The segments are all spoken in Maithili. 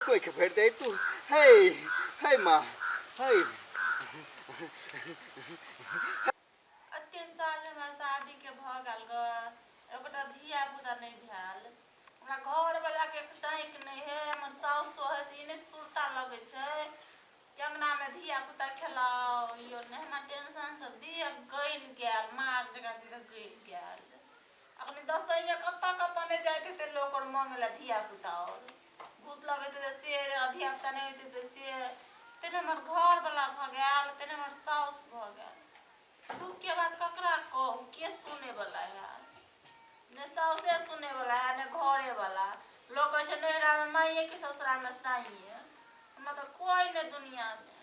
कोइख भरि दे तू। हे हे माँ हे। एते साल हमरा शादीके भऽ गेल ग, एकोटा धिया पुता नहि भेल। हमरा घरवलाके चाँकि नहि हइ। हमर साउसो हइ से ई नहि सुरता लगै छै कि अङ्गनामे धिया पुता खेलाउ। इहो नहि। हमरा टेंशनसँ देह गलि गेल, मार जकाँ देह गलि गेल। अखनी दसैँमे कतऽ कतऽ नहि जाइत हेतै लोक आओर मङ्गै लए धिया पुता। आओर भूत लगैत हेतै से, धिया पुता नहि होइत हेतै से। तेहन हमर घरवला भऽ गेल, तेहन हमर साउस भऽ गेल। दुखके बात ककरा कहू? के सुनैवला हए? ने साउसे सुनैवला हए, ने घरेवला। लोक कहै छै नैहरामे माइए कि ससुरामे साइए। हमरा तऽ कोइ नहि दुनिआँमे।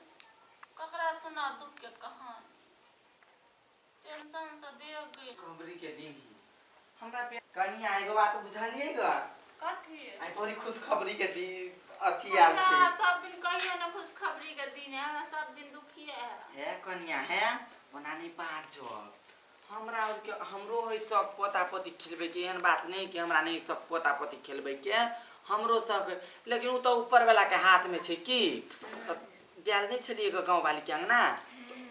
ककरा सुनाउ दुखके कहानी? टेंशनसँ देह गलि। खबरी के दिन ही हमरा कनिया एगो बात बुझलियै ग? कथी? आइ बड़ी खुशखबरी के दी अथी आयल छै। हमरा सब दिन कहियो ने खुशखबरी के दिन है, हमरा सब दिन दुखिए है। हे कनिया, हे ओना नहीं बाजब। हमरा और के हमरो है शौक पोता पोती खेलबै के। एहन बात नहीं कि हमरा नहीं शौक पोता पोती खेलबै के, हमरो शौक है, लेकिन उ तो ऊपर वाला के हाथ में छै। की तऽ गेल नहीं छलियै ग गाँव वाली के अंगना?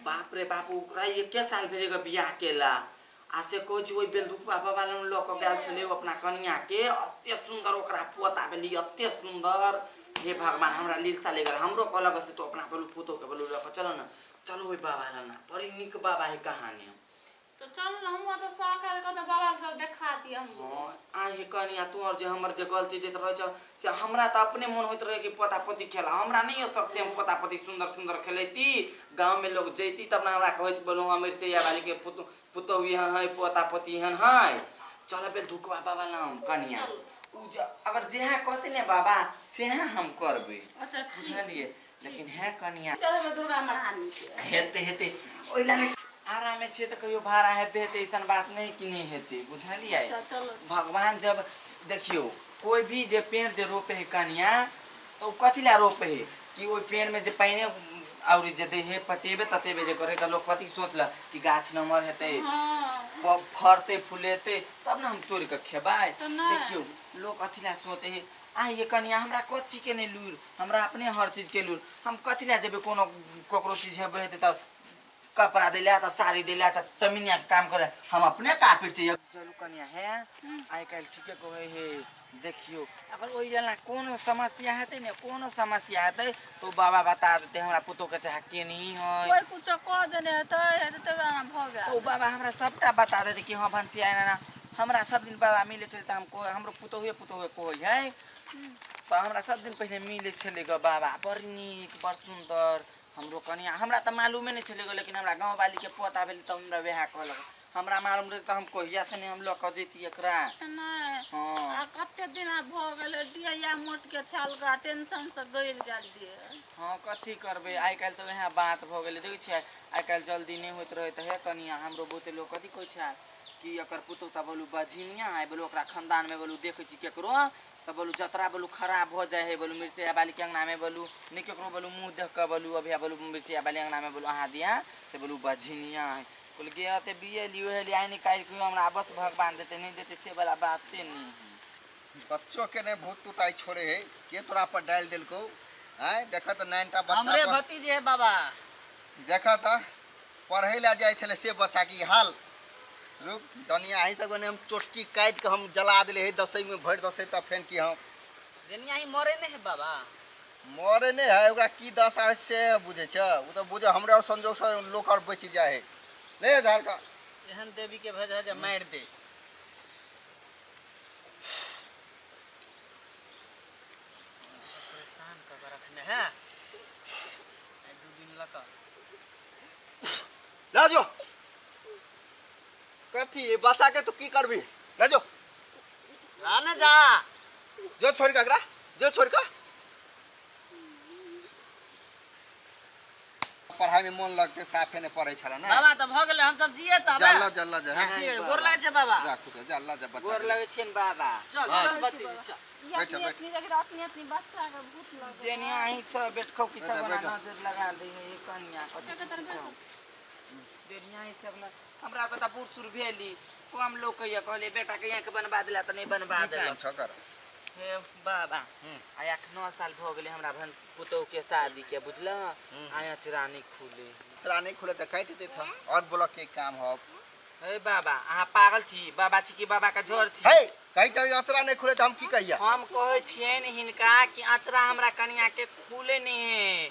बाप रे बाप, ओकरा एके साल भेलै ग बियाह केला। आ से कहै छी, ओहि बेलधुकबा बाबा लग लऽ कऽ गेल छलै ओ अपना कनिया के। एते सुन्दर ओकरा पोता भेलै, एते सुन्दर। हे भगवान, हमरा लीलसा लागि गेल। हमरो कहलक से तो अपना बोलू पुतोहके बोलू लऽ कऽ चलो ने, चलो ओहि बाबा लग। बड़ी नीक बाबा है कहानी। तो चलू ने, हमहूँ तऽ शौक है कहते बाबा सब देखा दिअ हमरो। हँ, आइ हे कनिया, तू आओर जे हमर जे गलती दैत रहै छ से हमरा तऽ अपने मोन होइत रहै कि पोता पोती खेला। हमरा नहि हो शौक से हम पोता पोती सुन्दर सुन्दर खेलैती, गाँवमे लोग जैती तब ने हमरा कहैत बोलू हँ मिरचैया वाली के पुतोहु एहन है, पोता पोती एहन है। चल बेल धुकवा बाबा लम कनिया। उ जे अगर जेहा कहते ने बाबा, सेहा हम करबै। अच्छा ठीक। बुझलियै? लेकिन है कनिया, चल दुर्गा महारानी के हेतै हेतै, ओहि ला नहि आरामे छियै तऽ कहियो भाड़ा हेबे हेतै। ऐसन बात नहि कि नहि हेतै, बुझलियै? अच्छा चलो। भगवान जब देखियौ, कोइ भी जे पेड़ जे रोपे है कनिया, तऽ ओ कथी लए रोपे है? कि ओहि पेड़मे जे पानि आओर जे दै है, पटेबे ततेबे जे करे, तऽ लोक कथी सोचलक कि गाछ नमहर हेतै, फड़तै फुलेतै, तब ने हम तोड़ि कऽ खेबै। तऽ नहि। देखियौ, लोक अथी लए सोचै है। आ ये कनिया, हमरा कथी के नहि लूरि, हमरा अपने हर चीज के लूरि। हम कथी लए जेबै कोनो ककरो चीज हेबै हेतै तऽ कपड़ा दै लए, तऽ साड़ी दै लए, तऽ चमिनिया के काम करे, हम अपने काफिर छियै। चलू कनिया। हे, आइ काल्हि ठीके कहै हे। देखियौ, अगर ओहि जना कोनो समस्या हेतै ने, कोनो समस्या हेतै तऽ ओ बाबा बता देतै हमरा पुतोहके चाहे केनही है। कोइ कुछो कऽ देने हेतै हेतै तऽ भऽ तऽ ओ गेल। बाबा हमरा सबटा बता देतै कि हँ भनसिया एना एना। हमरा सब दिन बाबा मिलै छलै तऽ हम कहै, हमरो पुतोहुए पुतोहुए कहै है। तऽ हमरा सब दिन पहिने मिलै छलै ग बाबा, बड़ नीक, बड़ सुन्दर। हमरो कनिया, हमरा तऽ मालूमे नहि छलै ग, लेकिन हमरा गाँववालीके पता भेलै तऽ हमरा वएह कहलक। हमरा मालूम रहै तऽ हम कहिया से नहि हम लऽ कऽ जैती एकरा। नहि। हँ। आ कते दिन आब भऽ गेलै, दिया मोटके छाल ग, टेंशनसँ गलि गेल देह। हँ, कथी करबै, आइ काल्हि तऽ वएह बात भऽ गेलै। देखै छियै, आइ काल्हि जल्दी नहि होइत रहै। तऽ हे कनिया, हमरो बहुते लोक कथी कहै छै कि एकर पुतोहु तऽ बोलू बझिनिया है, बोलू ओकरा खानदानमे बोलू देखै छी केकरो तऽ बोलू जतरा बोलू खराब भऽ जाइ है, बोलू मिरचैया बालीके अङ्गनामे बोलू नहि केकरो बोलू मुँह देख कऽ बोलू अभिया बोलू मिरचैया बाली अङ्गनामे बोलू अहाँ दिया से बोलू बझिनिया है। कहलियै गे अते बिये लियो हे आइ नहि काल्हि कहियो हमरा बस भगवान देतै नहि देतै से वाला बाते नहि है। बच्चो के नहीं भूत तूत आई छोड़े है के तोरा पर डाल देलको आय? देख त नाइनटा बच्चा हमरे पर भतीजे है बाबा। देख त पढ़ै लए जाइ छलै से बच्चा की हाल। रुक दनिया, अहीं सब हम चोटकी काटि के हम जला देले है दसई में भरि दसई तब फेन की हम दनिया ही मरे नहीं है बाबा। मरे नहीं है, ओकरा की दशा है से बुझे छ। उ त बुझे हमरा और संजोग से लोक और बचि जाए है ले झाड़ का। एहन देवी के भेज है जे मारि दे। परेशान कऽ के रखने है आइ 2 दिन लऽ कऽ। ले जो कथी ये बच्चा के तू की करबी? ले जो। जा ने जा। जो छोड़ के एकरा, जो छोड़ के। पढ़ाई में मन लगते साफे नहीं पढ़े छला ना। बाबा तऽ भऽ गेलै, हम सब जिए तब। जल्ला जल्ला जा। ठीक है, गोर लागै छै बाबा। जा खुश हो, जल्ला जा बच्चा। गोर लगै छियनि बाबा। चल हाँ। चल भतीजी चल। बैठो, अपनी बैठो। अपनी जगह अपनी अपनी बच्चा के भूत लगे। जेनिया अहीं सब बैठखौ की सब बैठो, ओना बैठो। नजर लगा दै है ये कनिया कथी बैठो, चीज बैठो। छै। जेनिया अहीं सब न हमरा के तऽ बूढ़ सूढ़ भेली कम लोग कहिया कहलियै बेटा के यहाँ के बनबा देला तऽ नहि बनबा की काम देलक। छौ कर? हे बाबा, आइ 8-9 साल भऽ गेलै हमरा भन पुतोह के शादी के, बुझल? आइ अचरा नहि खुले। अचरा नहि खुले तऽ काटि देत और ब्लॉक के काम हो। हे बाबा, अहाँ पागल छी? बाबा छी कि बाबा के जर छी? हे कहीं चल, अचरा नहि खुले तऽ हम की कहिया? हम कहै छियनि हिनका कि अचरा हमरा कनिया के खुले नहि है।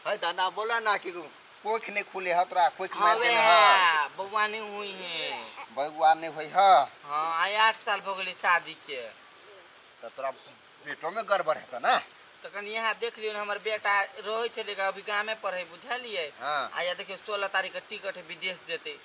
हे दादा बोला ना कि कोख नहीं खुले ह तोरा, कोख मार देने ह। बउआ नहीं हुई है। बउआ नहीं हुई ह। हाँ, आइ 8 साल भ गेलै शादी के। त तोरा बेटो में गड़बड़ हेतौ ना? तो कनि यहाँ देख लियौ, हमर बेटा रहै छलै अभी गामे पर है, बुझलियै? हाँ। आ यहाँ देखियौ 16 तारीख के टिकट है, विदेश जेतै।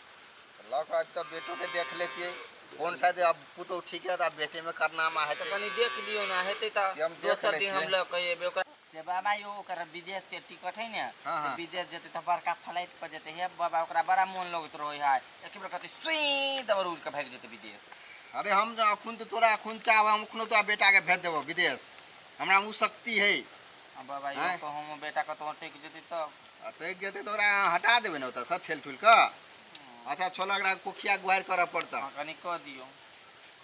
लऽ कऽ तऽ बेटो के देख लेतियै कोन शायद अब पुतोह ठीक है तऽ बेटे में करनामा हेतै। तऽ कनि देख लियौ ना, हेतै तऽ से हम देख दोसर लै दिन हम छियै। लऽ कऽ एबै ओकरा। से बाबा यौ, ओकर विदेश के टिकट है ने, हाँ, से हाँ। विदेश जेतै तऽ बड़का फ्लाइट पर जेतै। हे बाबा, ओकरा बड़ा मोन लगैत रहै है, एक बेर कहतै सुई दबर उड़ि कऽ भागि जेतै विदेश। अरे हम अखुन तऽ तोरा अखुन चाहब, हम अखनो तोरा बेटा के भेज देबो विदेश, हमरा उ शक्ति है। आ बाबा यौ, आँय? कहूँ बेटा कतौ अटकि जेतै तब? अटकि जेतै तऽ ओकरा हटा देबै ने ओतऽ सब ठेल ठुल कऽ। अच्छा छोला, ओकरा कोखिया गुहारि करऽ पड़तौ। हाँ, कनि कऽ दियौ,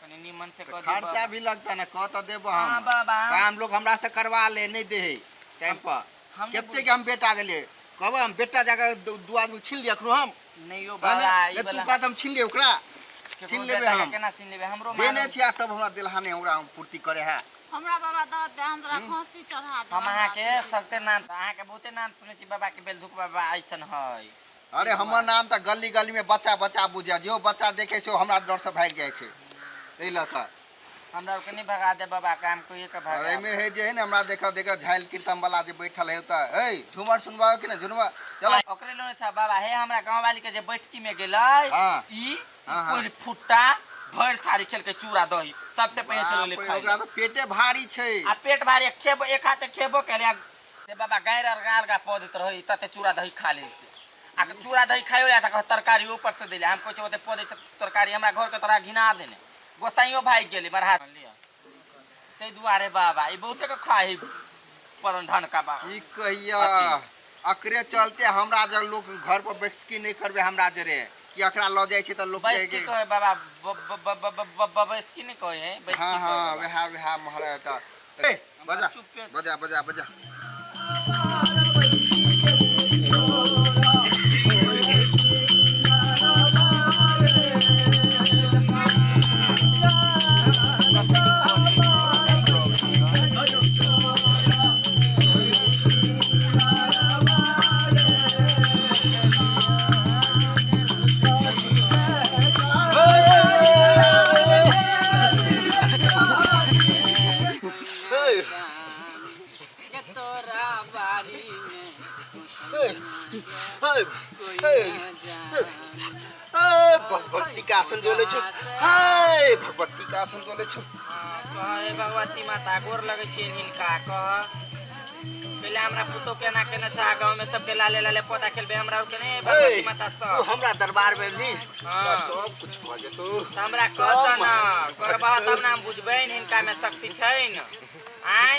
कनि नीमन से तऽ कऽ दियौ। खर्चा बाबा। भी लगता ना, कह तऽ देबो हाँ हम। बाबा, काम लोग हमरा से करवा ले नहीं दे है टाइम पर। हम नहि कते के हम बेटा देलियै, कहबै हम बेटा जाके दू आदमी छीन लियै अखनो हम? नहि यौ हाँ बाबा, ने? ई नहि, तू वाला कहत हम छीन लियै ओकरा, केकरो छीन लेबै बेटा के हम। केना छीन लेबै? हमरो देने मालूम। छियै तब हमरा देलहा नहि हमरा पूर्ति करे है। हमरा बाबा दऽ दे, हम तोरा खस्सी चढ़ा देब। हम अहाँके सगते नाम, अहाँके बहुते नाम सुनै छी बाबा के, बेलधुक बाबा ऐसन है। अरे हमर नाम तऽ गली गली में बच्चा बच्चा बुझे, जो बच्चा देखे से हमरा डर से भागि जाइ छै, एहि लऽ कऽ। हमरा आरके नहि भगा दे बाबा, काम कोई के भगा। एहिमे है जे है ने, हमरा देखऽ देखऽ झालि कीर्तन वाला जे बैठल है ओतऽ, हे झूमर सुनबाओ कि ने झुनबा चलो। ओकरे लोने छ बाबा। हे हमरा गांव वाली के जे बैठकी में गेलै, हाँ। ई हाँ, हाँ। कोई फुट्टा भरि थारी खेलकै चूड़ा दही, सबसे पहिले चलौले बाप रे, खाइ। ओकरा तऽ पेटे भारी छै। आ पेट भारी खेबो, एक हाथे खेबो केले। से बाबा गारि अलगा अलगा पऽ दैत रहै, तते चूड़ा दही खा लै छै। आ चूड़ा दही खाइयो ला तऽ तरकारी ऊपर से दैले। हम कहै छै ओते पऽ दै छै तरकारी, हमरा घर के तोरा घिना देने गोसाइयो भागि गेलै मरहा लिअ। ताहि दुआरे बाबा ई बहुते के खाइ परन धन का बा। की कहिया, अकरे चलते हमरा जब लोग घर पर बैसकी नहीं करबे हमरा जरे कि अकरा लऽ जाइ छै तऽ लोग कहै बैसकी कि कहै बाबा, बैसकी नहि कहै है, बैसकी हाँ कहै हाँ बाबा। वएह वएह महाराज तऽ ए बजा। चुपे। बजा बजा बजा। के तोरा बारी में भगवती के आसन डोले छौ, हे भगवती के आसन डोले छौ। कह भगवती माता, गोर लगै छियनि हिनका। कह पहिले हमरा पुतोह केना केना छै, गाँव में सबके लाले लाले पौधा खेलबै, हमरा आरके नहि भगवती माता तू सब हमरा दरबार में ली हाँ। सब कुछ भऽ जेतौ। तऽ हमरा सब कहत न भऽ करबह जेतौ। तब ने हम बुझबै ने हिनका में शक्ति छै ने। आँय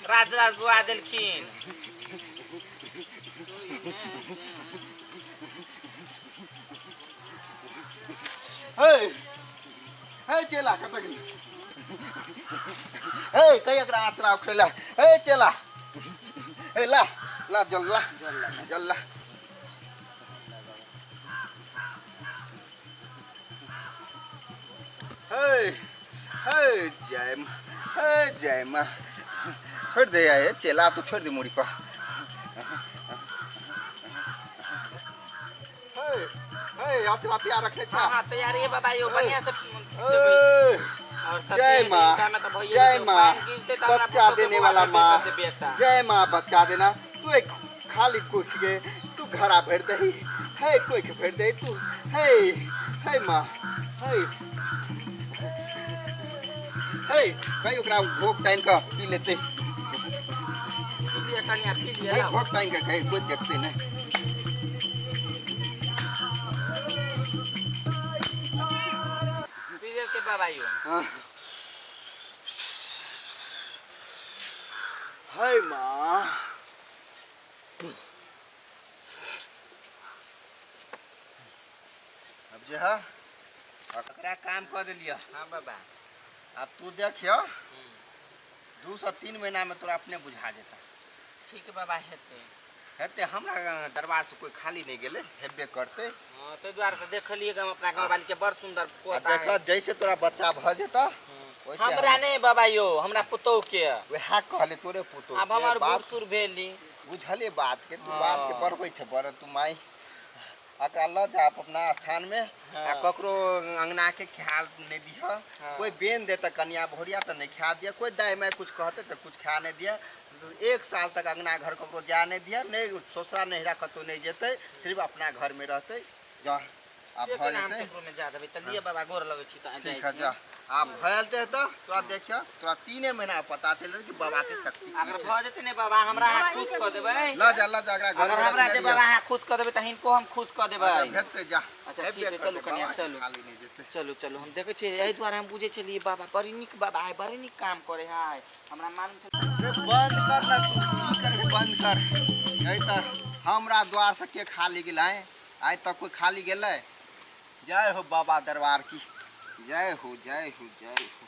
राज राज बुआ देलखिन। हे हे चेला कतऽ गेलै? हे कहि एकरा आचरा उखड़ेला। हे चेला, हे ला ला जल ला जल ला। हे हे जय माँ, हे जय माँ। छोड़ दे ये चेला, तू छोड़ दे मुड़ी पर। हे हे आचरा तैयार रखने छा? हाँ हाँ, तैयारी है बाबा यो, बढ़िया से देबै। हे और सब जय तेल माँ, हिनका में तऽ भइए जय जेतै। माँ, पानि गिरतै तऽ हमरा बच्चा पुतोह के देने बौआ वाला भेटै माँ, करतै बेटा। जय माँ बच्चा देना। तू एक खाली कोख के तू घड़ा भर दही, हे कोख भर दही तू। हे हे माँ, हे हे कहीं ओकरा भोग तानि कऽ पी लेतै। पी लिअ कनिया, पी लिअ। कहीं लाउ। भोग तानि कऽ कहीं कोइ देखतै नहि। पी लेलकै बाबा यो। हाँ। हे माँ, अब जे है एकरा काम कऽ देलियै। हाँ बाबा। आब तू देखियो 2 से 3 महीनामे तोरा अपने बुझा जेता। ठीक बाबा, हेतै। हेतै। हमरा दरबार से कोई खाली नहि गेलै, हेबे करतै। हँ, ताहि दुआरे तऽ देखलियै हम अपना गाँव वाली के बड़ सुन्दर आ पोता देख, है। जैसे तोरा बच्चा भऽ जेता वैसे हमरा नहि बाबा यौ, हमरा पुतोह के। वएह कहले, तोरे पुतोह आब के हमर बात। बूढ़ सूढ़ भेली। बुझले बात के तू। हँ। बात के बढ़बै छै बड़ तू। माय, एकरा लऽ जा अपना स्थान में। आ ककरो अंगना के ख्याल नहीं दिह। कोई बेन दे तऽ कनिया भोरिया तऽ नहीं खा दिया, कोई दाई माई कुछ कहते तऽ कुछ खा नहीं दिया। एक साल तक अंगना घर ककरो जा नहीं दिया, नहीं ससुरा नैहरा कतौ नहीं जेतै, सिर्फ अपना घर में रहतै। जा, आब से भऽ केना हम जेतै। ककरो में जा देबै? तऽ लिअ बाबा, गोर लगै छी तऽ जाइ ठीक है। छी। जा, आब भऽ जेतै तऽ तोरा देखियो, तोरा 3 महीना पता चलि जेतै कि बाबा के शक्ति की अगर छै। भऽ जेतै ने बाबा, हमरा अहाँ खुश कऽ देबै। लऽ जा, लऽ जा एकरा घर। अगर हमरा जे बाबा अहाँ खुश कऽ देबै तऽ हिनको हम खुश कऽ देबै। भेटतै, जा। अच्छा, हेबे ठीक है, करतै, चलू कनिया, बाबा के चलू। खाली नहि जेतै। चलू चलू। हम देखै छियै, एहि दुआरे हम बुझै छलियै बाबा बड़ी नीक बाबा है, बड़ी नीक काम करे है, हमरा मालूम छल। रे, बंद कर ना तू, की करे, बंद कर। यही तऽ हमरा द्वार से के खाली गेलै? आइ तक कोई खाली गेलै? जय हो बाबा दरबार की जय हो, जय हो, जय हो।